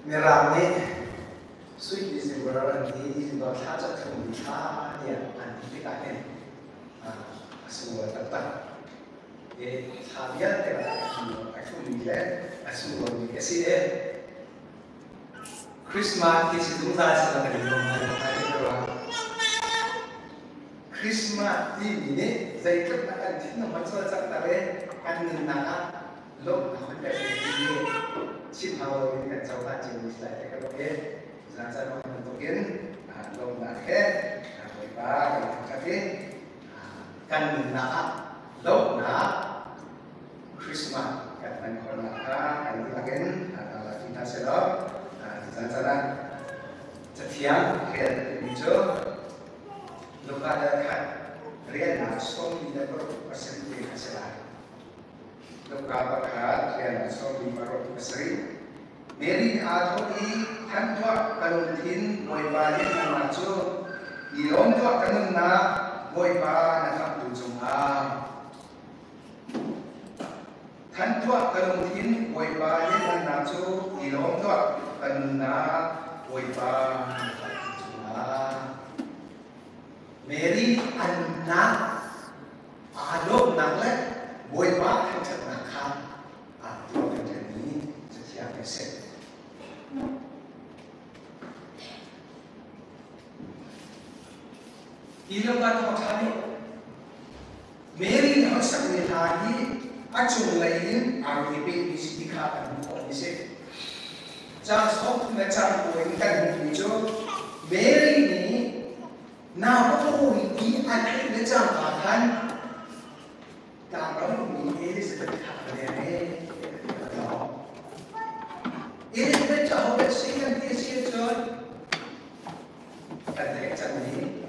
Mirang nih Sweet December an ti, December thla cu a thlummi thla tiah an ti tikah hin a sunglawi taktak. I thla vialte ah a thlummi le a sunglawimi a si i Christmas hi si zungzal sila kan i lawm lai lo. Christmas timi nih zeitluk dah kan thinlung a cawlcanghter i kan nunnak ah lawmhnak hun pek ding timi chim hau loin kan cohlan ciomi si lai ti ka ruah i zan caan hman bantukin lawmhnak he Bawipa kan thangṭhat i kan nunnak ah lawmhnak Christmas kan hman khawhnak kha kan dihlak in ti hna sehlaw tuzan caan ah Cathiang rel timi cu Luka le khat riannak 47 te a si lai. Luka pakhat riannak 47. Mary nih aa thawh i than tuah ka lungthin Bawipa lianhngannak cu i lawm tuah ka nunnak Bawipa na khamhtu cungah. Than tuah ka lungthin Bawipa lianhngannak cu i lawm tuah ka nunnak Bawipa na khamhtu cungah. Mary a nunnak aa lawmhnak le Bawipa thangṭhatnak kha aa tuah pengmi Cathiang a si. Hi lungah thawngṭha nih Mary nih a sakmi hla hi a cunglei in aa rak i pehmi si ti kha kan hmuh khawh mi si. Caang 30 le caang 9 in kan hmuhmi cu Mary nih nau a pawi ti a theih le cangka khan Tlangram ummi Elizabeth kha a leng i a tlawng. Elizabeth cu ahodah si kan ti a si ahcun kan theih cangmi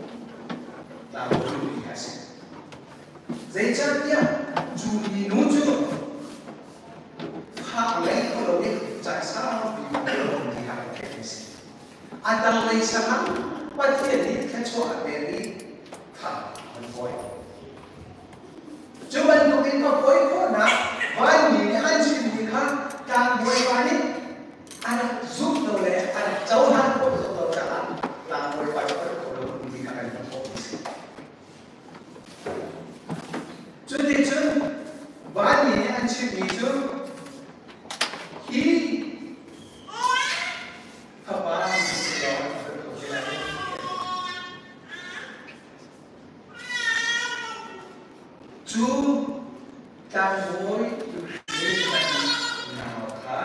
tlangbawi nupi a si. Zeicahtiah cu minu cu fa a ngei kho lo i caan saupi a um ti kha kan theih a si. A tanglei sang ah Pathian nih thluachuah a pek i kha an fawi. Cu bantukin ka fawi khawhnak vanmi nih an chimmi kha tlangbawi pa nih a rak zumh lo le a rak cohlan khawh zong lo caah tlangbawi pa cu a rak khawh lo ti kha kan hmuh khawh mi si. Cuticun vanmi nih an chimmi cu hi fapa si lawng a rak kho ti lai. Cu tlangbawi nau kha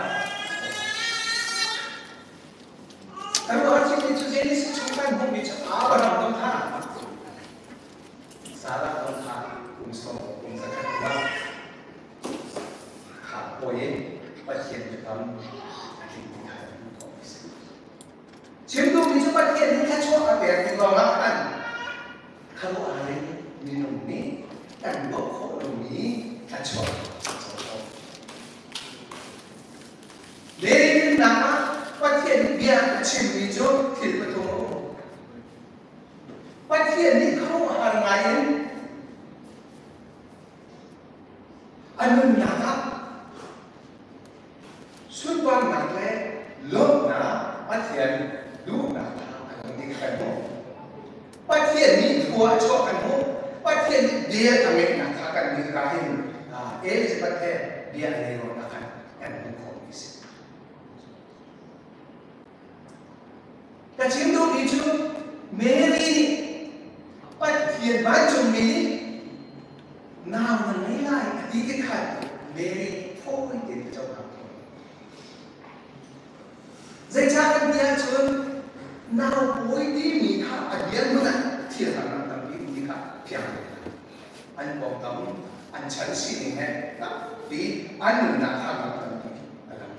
kan ruah cimi cu Genesis chung kan hmuhmi cu Abraham dong kha Sarah dong kha kum sawm kum zakhat ruah kha pawi in Pathian biakam a tling ti kha kan hmuh khawh a si. Chim duhmi cu Pathian nih thluachuah a pek tik lawngah khan khuaruahhar in minung nih kan ruah khawh lomi thluachuah a co kho. Mary nunnak ah Pathian nih bia a chimmi cu thil pathum a um. Pathian nih khuaruahhar ngaiin a nunnak ah Sunparnak le lawmhnak Pathian duhnak kha a lang ding kan hmuh. Pathian nih thua a chuah kan hmuh. Pathian nih bia a ngeihnak kha kan nih ka hin Elizabeth he bia a ngei ruangah khan kan hmuh khawhmi a si. Ka chim duhmi cu Mary nih Pathian vancungmi nih nau na ngei lai a ti tik khan Mary fawi tein ka cohlang khawh. Zeicah kan ti ahcun nau pawi timi kha a dirhmun ah thil har tampi um ti kha fiang an pawngkam an chan sining he tampi an nunnak harnak tampi a lang.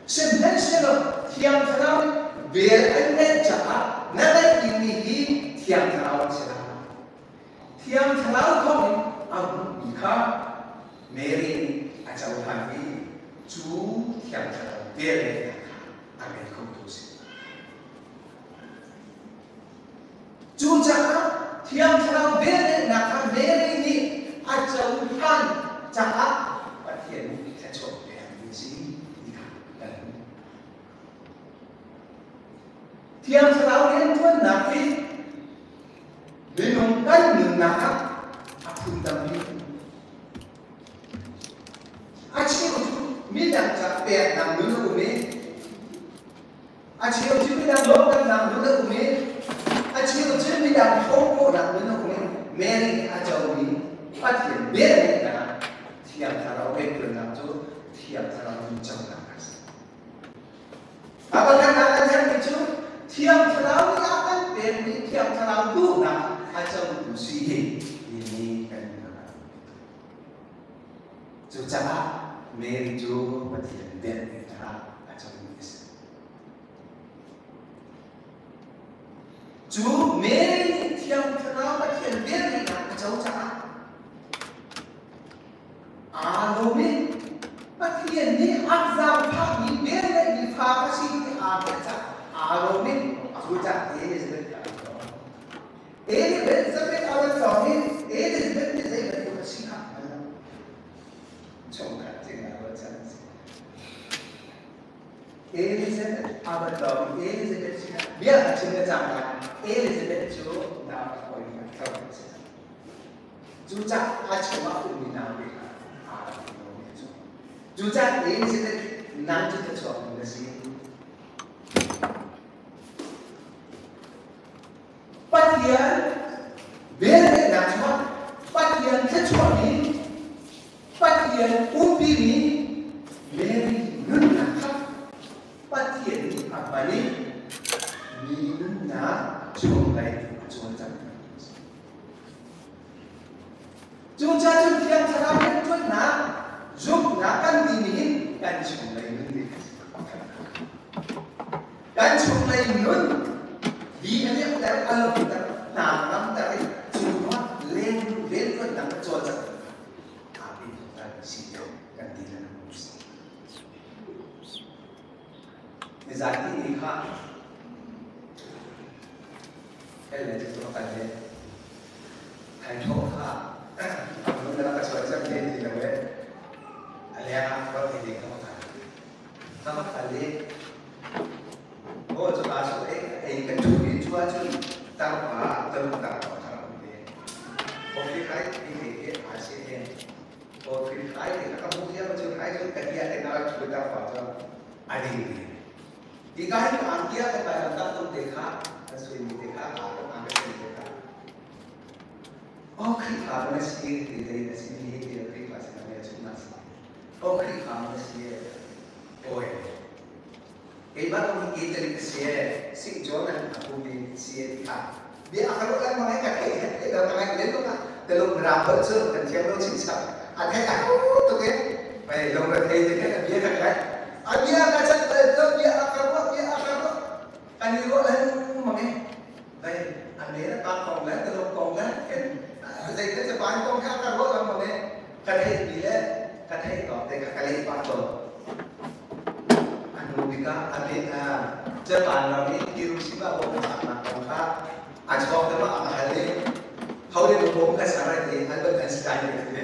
Sihmanhsehlaw Thiang Thlarau nih vel an ngeih caah na ngeih dingmi hi Thiang Thlarau an si lai. Thiang Thlarau thawngin a hmuhmi kha Mary nih a cohlan i cu Thiang Thlarau velngeihnak kha a ngei khotu a si. Cucaah Thiang Thlarau velngeihnak kha Mary nih a cohlan caah Pathian nih thluachuah pekmi a si ti kha kan hmuh. Thiang Thlarau rianṭuannak hi minung kan nunnak ah a phun tampi. A cheu cu midang ca peknak nun a um i a cheu cu midang lawmhternak nun a um i a cheu cu midang hrawm khawhnak nun a um i Mary nih a comi Pathian bia nih Thiang Thlarau rianṭuannak cu Thiang Thlarau nun conak a si. A pakhatnak kan herhmi cu Thiang Thlarau nih a kan pekmi Thiang Thlarau duhnak a cotu si hi timi kan hngalh. Cucaah Mary cu Pathian velngeih caah a comi a si. Cu Mary nih Thiang Thlarau Pathian velngeihnak a co caah aa lawm i Pathian nih an zaangfahmi velngeihmi fa ka si ti aa hngalh caah aa lawm i cucaah Elizabeth kha a lawm. Elizabeth a van lawm i Elizabeth nih zei bantuk a si kha a hngal lo. Chungkhat cing ah ruahchan a si. Elizabeth a van lawm i Elizabeth sinah bia a chim le cangka Elizabeth cu nau a pawi a tho a si. Cucaah a chungah ummi naute kha aa rak i lawm i a chuak. Cucaah Elizabeth nang cu thluachuakmi na si. Pathian velngeihnak chungah Pathian thluachuahmi Pathian umpimi Mary nunnak kha Pathian nih a hman i mi nunnak chunglei a cawlcangh. Cucaah cun Thiang Thlarau rianṭuannak zumhnak kan timi hi kan chunglei nun ding a si. Kan chunglei nun di a liamter, a lomter, hna ngamter i cu hnuah leng rianṭuannak a cawlcangh aa pe zungzal si kan ti lengmang a si. Nizan ni kha kan le cu kan le thaithawh kha mun na ka chuan cang te ti lo e a leng ah rat ei ding ka va kal ka va kal i aw cu ka su ei ei kan thu i chu ahcun tarpa talung tarpa kha rak um ve coffee khai ti ke ke a si he coffee khai ti ka hmu thiam cu khai cu ka tia te na rak thu tarpa cu a ding ti Hi ka hin angkia kan vailam tak tung te kha kan suimi te kha aa kan ang kan te kha Oh Khrihfa na si ti te na si mi ti Khrihfa si na chung na si Oh Khrihfa na si oi keimah tong hi Catholic ka si Sing John an aku mi si ti kha bia a kalo lan mangai ka thei het thei lo ka ngai len lo ka telung ram hol cu kan thiam lo chin chap a thei a tuk e pai lo ra thei te khan a bia ka ngai a bia ka chat bal lo bia a ka ruah bia a ka ruah kan i ruah lan mang e vai a me la pa kong le telung kong le ken zei te japan kong kha ka ruah lang mang e ka thei mi le ka thei tawk te kha ka leh pa to A hnu bik ah a bit ah Japan ram i Hiroshima bom a thlaknak kong kha a chuak te ma a ka hal i ho nih bom ka ser ai ti Albert Einstein ka ti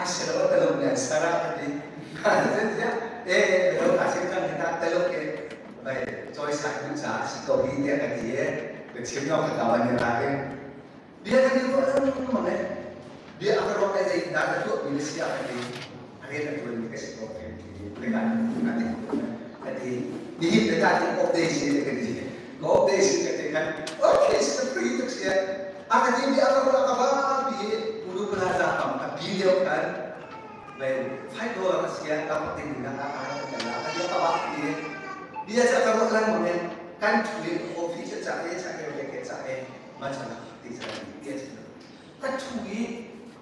a si lo Taluk nih an ser ah ka ti e Taluk a sim cang hi ta Taluk hi vai cawisai duh caah a si ko hi tiah ka ti i ka chim lo ka ka van i ralring Bia kan i ruah lengmang i bia a ka ruah i zeitindah ka tuahmi na si ah ka ti. A rian a ṭuanmi ka si ko ka ti. Ka ti. Nihin na ta ti off day si ka ti. Ka off day si ka ti khan okay si ka free tuk si. A ka ti bia a ka ruah ka ba pi Ulu Plaza kam a bi lio khan vai $5 a si ah ka ding na a ka ka la ka ti ka ba ti bia ca ka ruah lengmang i kan thu i coffee ca ca e ca e ke ca e macana ti ca ti a chim ka thu i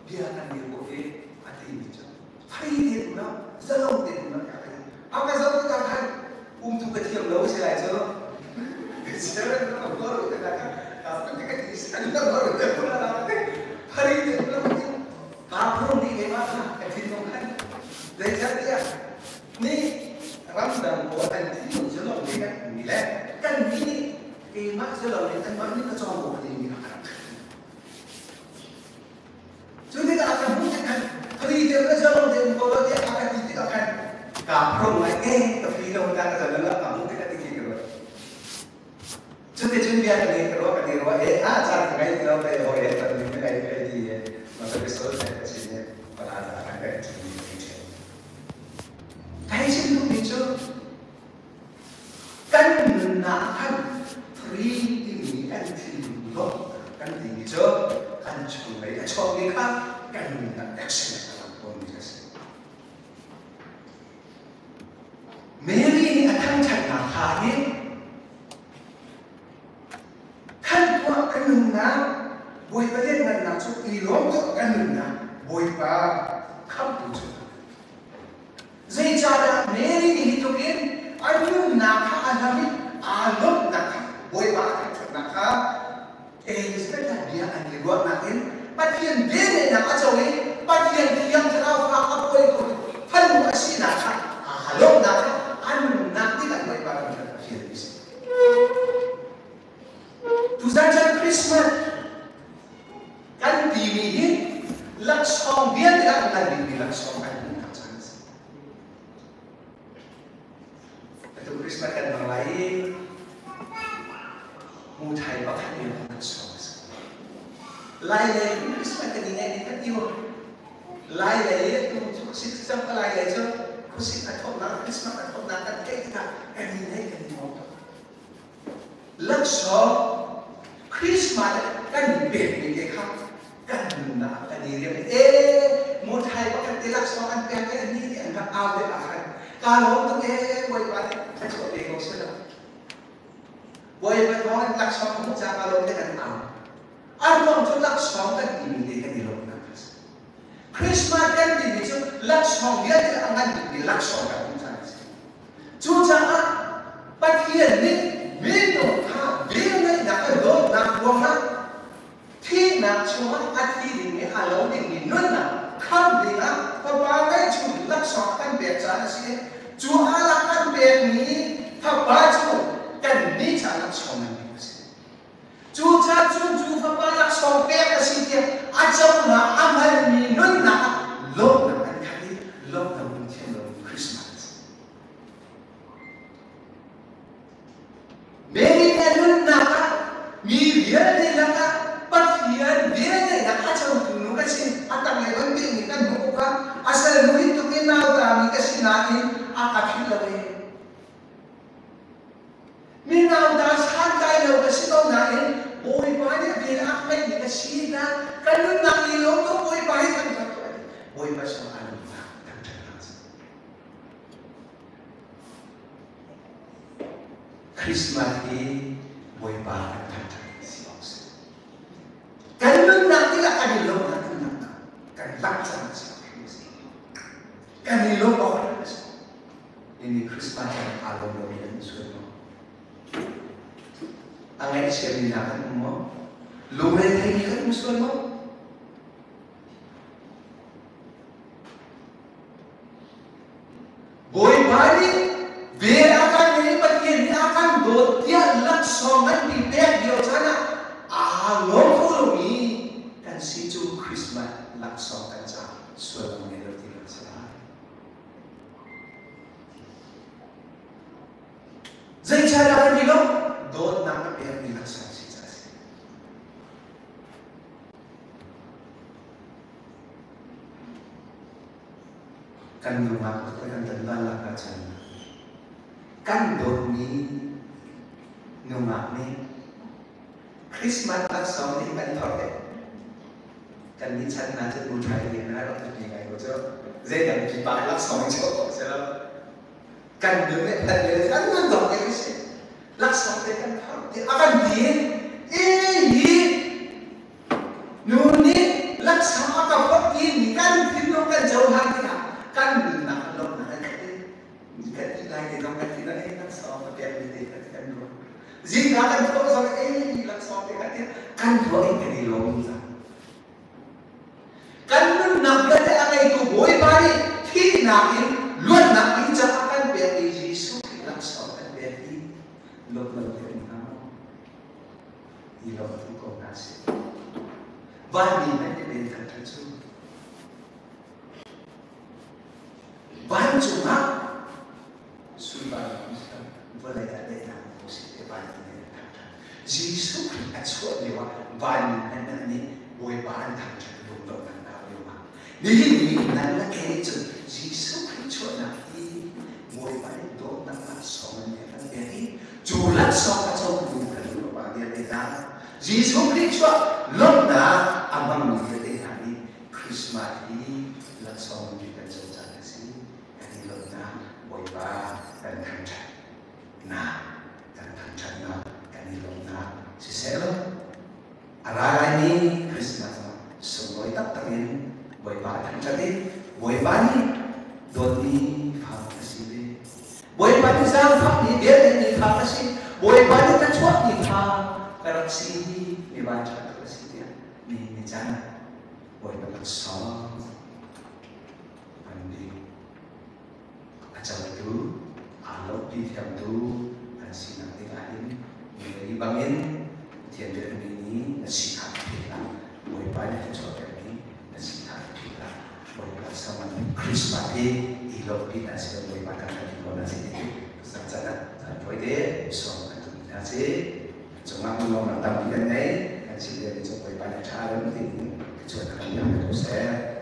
bia kan dir ko i a ti mi cu thei te tu na zalong te tu na ka ti a ka zo ka khan um tu ka thiam lo si lai cu siaran na ko ro te ka ka ka ti san na ko ro te ko na te thei te tu na ti ka phung ni ke ma ka thin no khan dei cha tia ni ramdang ko an thi zalong te kan ni le kan ni Keimah si loin anmah nih ka cawng ko timi kha ka rak theih. Cu tikah a ka hmuh tik khan free deuh le zalong tein ko lo tiah a ka ti tikah khan kaa phrong ngai e ka free lo ta ka zalong ka hmuh tikah ti khi ka ruat. bia kan i ruah kan i ruah e a caan ka ngei ti lo te hawi he tan ding ka ngei ka ti e ma ka bisol te ka chin e pala ta kan ka ti ti ṭhen. Kai chim duhmi cu kan nunnak khan free timi kan thinlung dawtnak kan timi cu kan chunglei a chuakmi kha kan nunnak action a lang tawnmi a si. Mary nih a thangṭhatnak hla hi khan tuah kan nunnak Bawipa lianngannak cu i lawm tuah kan nunnak Bawipa khamhtu cu. Zeicahdah Mary nih hi tluk in a nunnak kha a hlam i aa lawmhnak kha Bawipa a thangṭhatnak kha Elizabeth ah bia an i ruahnak in Pathian velngeihnak a co i Pathian Thiang Thlarau fa a pawi ko fanu a sinak kha aa lawmhnak kha a nunnak tikah Bawipa thangṭhat a fial mi si. Tuzan chan Christmas kan timi hi laksawng vialte ah ngan bikmi laksawng kan hmuhnak caan a si. Atu Christmas kan hmang lai i muthai pakhat in laksawng a si. Lai lei Christmas kan i ngaih ni kan ti Lai lei tu khuasik cang ka lai lei cu khuasik a thawknak Christmas a thawknak kan theih tikah kan i ngaih kan i nuam tuk. Laksawng Christmas kan pekmi te kha kan nunnak kan i riam e muthai pakhat te laksawng an pek i annih nih an rak au deuh ah khan kaa lawm tuk e Bawipa nih thluachuah pe ko seh law Bawipa thawng in laksawng hmuh ca kaa lawm te kan au a ruang cu laksawng kan timi te kan i lawmhnak a si. Christmas kan timi cu laksawng vialte a ngan bikmi laksawng kan hmuh caan a si. Cucaah Pathian nih minung kha velngeihnak le dawtnak ruangah thihnak chungah a thi dingmi a lo dingmi nunnak khamh dingah Fapa ngeihchun laksawng a kan pek caah a si. Cu a lak kan pekmi Fapa cu kannih caah laksawng ngan bik a si. Cucaah cun cu Fapa laksawng pek a si tiah a conak a hngalmi nunnak ah lawmhnak an khat i lawmhnak lungthin lo Christmas a si. Mary nih a nunnak ah mi vialte lakah Pathian velngeihnak a cotu nu ka si. A tanglei bantuk nih kan hmuh kha a sal nu hi tuk in nautami ka si nain a ka philh lo ee. Mi nauta santlai lo ka si ko nain Bawipa nih a vel a ngeihmi ka si na kan nunnak i lawm ko Bawipa hi thangṭhat tuah ti. Bawipa sung aa lawmnak thangṭhatnak a si. Christmas hi Bawipa kan thangṭhat si awk si. Kan nunnak tikah kan i lawmnak nunnak kan lak cang a si. Kan i lawm awk a si. Ini Christmas kan aa lawm lomi kan sual maw? A ngaihchiami hna kan um maw? Lungre theimi kan um sual maw? Bawipa nih vel a kan ngei Pathian nih a kan dawt tiah laksawng an ti pek lio caan ah aa lawm kho lomi kan si cu Christmas laksawng kan caah sual ngei lo ti kan si lai. Zeicahdah kan ti lo? Dawtnak a pekmi laksawng si caah a si. Kan nungak le kan tlangval ahcun kan dawtmi nungak nih Christmas laksawng nih kan phorh eh. Kan nih chan hna cu nu ṭha in na rak ti ngai ko cu. Zeidang pipa laksawng in chuah khawh si lo. Kan nun le phan le kan nun dong ke si. Laksawng te kan phorh ti a kan ti i hi Nu nih laksawng a ka phorh timi kan thinlung kan cohlan tikah kan nunnak a lawmhnak an khat i kan ih lai te zong kan ti na ei laksawng a pekmi te kha kan ruah. Zingka kan thawh zong ei laksawng te kha ti kan ruah in kan i lawm zan. Kan nunnak vialte a ngeitu Bawipa nih thihnak in luatnak ding caah kan pek i Jesuh Khrih laksawng kan pek i lawmh lo te um hna maw? I lawm tuk ko hna sih. Vanmi hmanh nih len khat cu vancung ah sunparnak um si vawlei ah daihnak um si te vanmi nih an thangṭhat. Jesuh Khrih a chuah lio ah vanmi hmanh nih Bawipa an thangṭhat lungdonghnak hna lio ah nihin ni nan le kei nih cun Jesuh Khrih chuahnak hi Bawipa nih dawtnak laksawng in a kan pek i cu laksawng a cotu kan nulepa vialte hna Jesuh Khrih chuah lawmhnak a hmangmi vialte hna nih Christmas hi laksawng bik kan co caan a si. Kan i lawmhnak Bawipa kan thangṭhat nak kan thangṭhatnak kan i lawmhnak siseh law a ra laimi Christmas ah sunglawi taktak in Bawipa a thangṭhat i Bawipa nih dawtmi fa ka si ve. Bawipa nih zaangfahmi velngeihmi fa ka si. Bawipa nih ka chuahmi fa ka rak si mi vanṭha tuk a si tiah mi ni caan ah Bawipa laksawng an bik. A cotu, aa lawmhpi thiamtu an sinak ding ahhin mi bangin Pathian rianmi nih na si kha philh hlah. Bawipa nih a chuahtermi na si kha philh hlah. Bawipa saman Christmas hi i lawmhpi hna si Bawipa kan kan ko na si ti caan caan ah caan tawi te sawm kan duh hna si. Cungah lawmnak tampi kan ngei. Kan chim liomi cu Bawipa nih ṭha rem tiin ka chuah kan ko seh.